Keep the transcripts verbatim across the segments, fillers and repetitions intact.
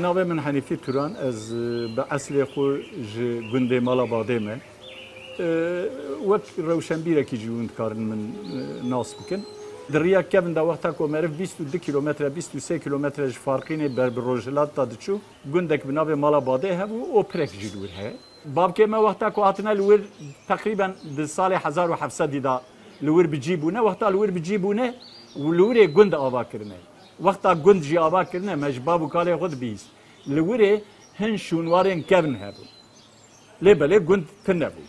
Navê min Henîfî Turan, ez, e, bi eslê xwe ji gundê Mala Badê me. E, wek rewşenbîrekî jî hûn dikarin min, e, nas bikin. Di riya kevin de wexta ku meriv bîst û du kîlometre, bîst û sê kîlometre ji Farqînê ber bi rojhilat de diçû, gundek bi navê Mala Badê hebû û pirek jî li wir heye. Bavkê me wexta ku hatine li wir, teqrîben di salê hezar û heft sedî de li wir bi cî bûne, wexta li wir bi cî bûne û li wirê gund ava kirine. Wexta gund jî ava kirine, me ji bav û kalê xwe dibihîst. Li wirê hin şûnwarên kevn hebûn. Lê belê gund tune bû.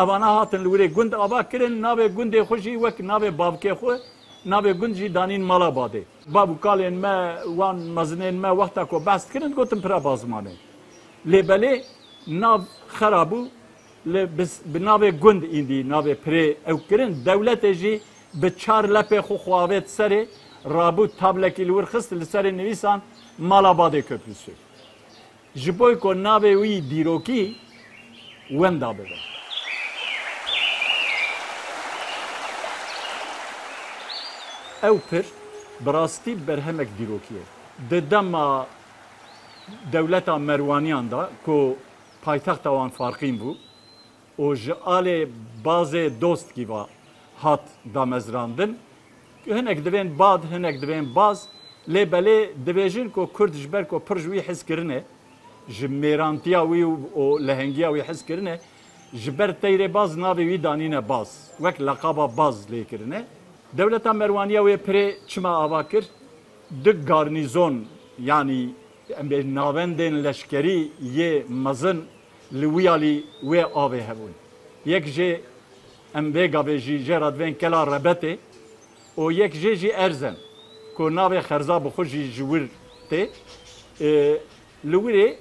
Evana hatin li wirê gund ava kirin, navê gundê xwe jî wek navê bavkê xwe, navê gund jî danîn Mala Badê. Bav û kalên me, wan mezinên me wexta ku behs dikirin, digotin Pira Bazmanê. Lê belê nav xera bû, li bis-, bi navê gund îndî navê pirê ew kirin. Dewletê jî bi çar lepê xwe xwe avêt serê, rabû tablekî li wir xist, li serê nivîsan Mala Badê Köprüsü. Ji bo ku navê wî dîrokî wenda bibe. Ew pir bi rastî berhemek dîrokî ye. Di dema dewleta Merwaniyan de ku paytexta wan Farqîn bû û ji alê bazê Dostkî ve hat damezrandin. Hinek divên bad, hinek divên baz. Lê belê dibêjin ku Kurd ji ber ku pir ji wî hez kirine, ji mêrantiya wî û, û lehengiya wî hez kirine, ji ber teyrê baz navê wî danîne Baz. Wek leqaba Baz lê kirine. Dewleta Merwaniya wê pirê çima ava kir? Du garnîzon, yanî em bê navendên leşkerî yê mezin li wî alî wê avê hebûn. Yek jê em vê gavê jî jê re divên Kela Rebetê û yek jê jî Erzen, ku navê Xerza bi xwe jî ji wir tê. E, li wirê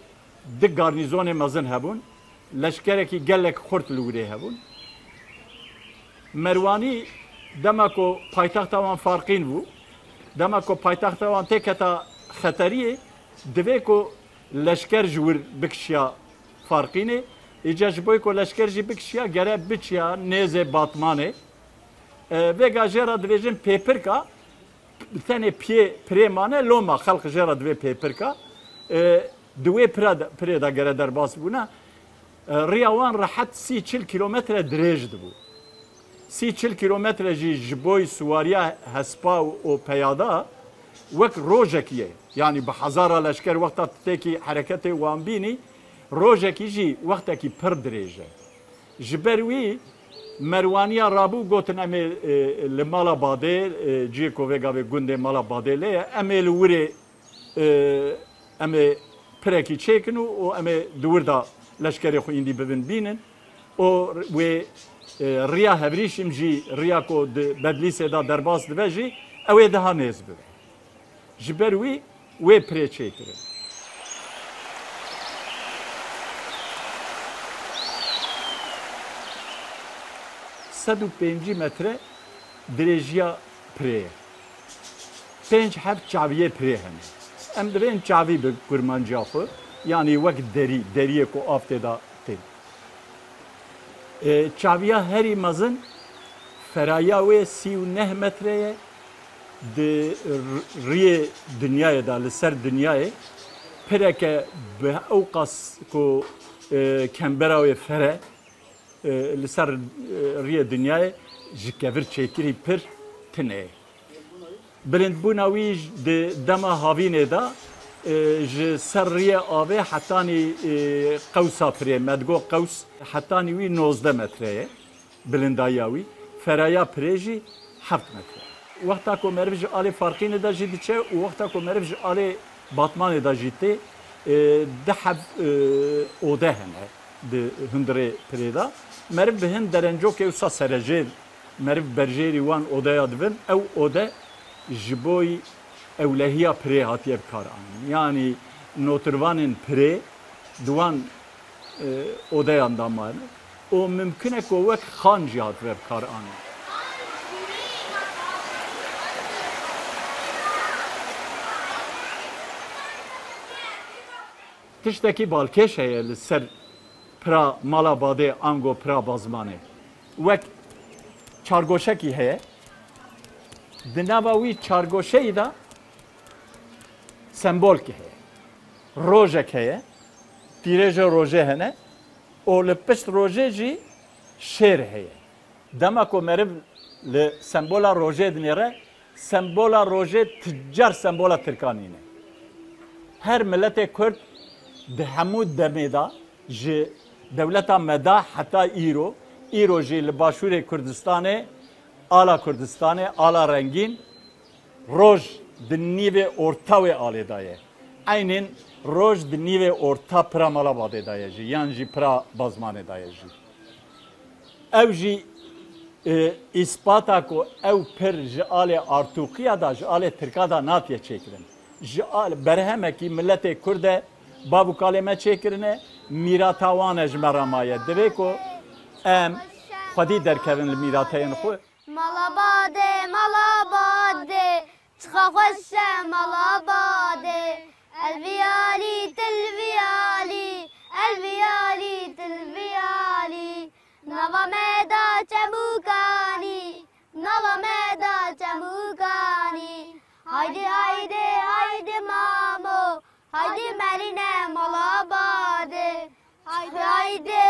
du garnîzonê mezin hebûn. Leşkerekî gelek xurt li wirê hebûn. Merwanî dema ku paytexta wan Farqîn bû, dema ku paytexta wan têketa xeteriyê, divê ku leşker ji wir bikişiya Farqînê. Îca ji bo ku leşker jî bikişiya, gere biçiya nêzê Batmanê. E, vêga jê re dibêjin Pêpirka, tenê piyê pirê mane, loma xelq jê re divê Pêpirka. E, di wê pira de, pirê de gere derbas bûne. E, riya wan rehet sî çil kîlometre dirêj dibû. Sî çil kîlometre jî ji bo siwariya hespa û peyada wek rojekî ye. Yanî bi hezara leşker wexta tu têkî hereketê wan bînî, rojekî jî wextekî pir dirêj e. Ji ber wî Merwaniya rabû gotin, em ê, e, li Mala Badê, e, cihê ku vê gavê gundê Mala Badê lê ye, em ê li wirê, e, em ê pirekî çêkin û, û em ê di wir de leşkerê xwe îndî bibin bînin. Û wê, e, riya Hevrîşim jî, riya ku di Bedlîsê de derbas dibe jî, ew ê daha nêz bibe. Ji ber wî wê pirê çêkirin. Sed û pêncî metre dirêjiya pirê ye. Pênc heft çaviyê pirê hene. Em divên çavî bi kurmanciya xwe, yanî wek derî, deriyê ku av tê de tên. E, çaviya herî mezin ferayiya wê sî û neh metre ye. Di r-, riyê dinyayê de, li ser dinyayê pireke bi ew qas ku, e, kembera wê fere, e, li ser, e, riyê dinyayê ji kevir çêkirî pir tune ye. Bilindbûna wî j-, di dema havînê de, e, ji ser riyê avê hetanî, e, qewsa pirê, me digo qews, hetanî wî nozdeh metre ye bilindayiya wî, feraya pirê jî heft metre. Wexta ku meriv ji alê Farqînê de jî diçe û wexta ku meriv ji alê Batmanê de jî tê, e, du heb, e, ode hene di hundirê pirê de. Meriv bi hin derencokê wisa serejêr meriv berjêrî wan odeya dibin, ew ode ji bo ewlehiya pirê hatiye bi kar anîn. Yanî notirvanên pirê di wan, e, odeyan de mayne û mimkun e ku wek xan jî hatibe bi kar anîn. Tiştekî balkêş heye li ser pira Mala Badê ango pira Bazmanê. Wek çargoşekî heye. Di nava wî çargoşeyî de sembolkî heye. Rojek heye, tîrêja rojê hene û li pişt rojê jî şêr heye. Dema ku meriv li sembola rojê dinêre, sembola rojê ti car sembola tirkan nîne. Her miletê Kurd di hemû demê de ji dewleta me de heta îro, îro jî li Başûrê Kurdistanê, ala Kurdistanê, ala rengîn, roj di nîvê orta wê alê de ye. Eynên roj di nîvê orta pira Malabadê de ye jî, yan jî pira Bazmanê de ye jî. Ew jî, e, îspata ku ew pir ji alê artûqiya de, ji alê tirka de natiye çêkirin. Ji al-, berhemekî miletê Kurd e, bav û kalê me çêkirine, mîrata wan e ji me re maye. Divê ku em xwedî derkevin li mîrateyên xwe. Mala badê, mala badê, çiqa xweş e mala badê. Elviyalî, tilviyalî, elviyalî, tilviyalî. Nava me da çemûkanî, nava me da çemûkanî. Haydi, haydi, haydi mamo, haydi merîne mala badê. Haydi, haydi.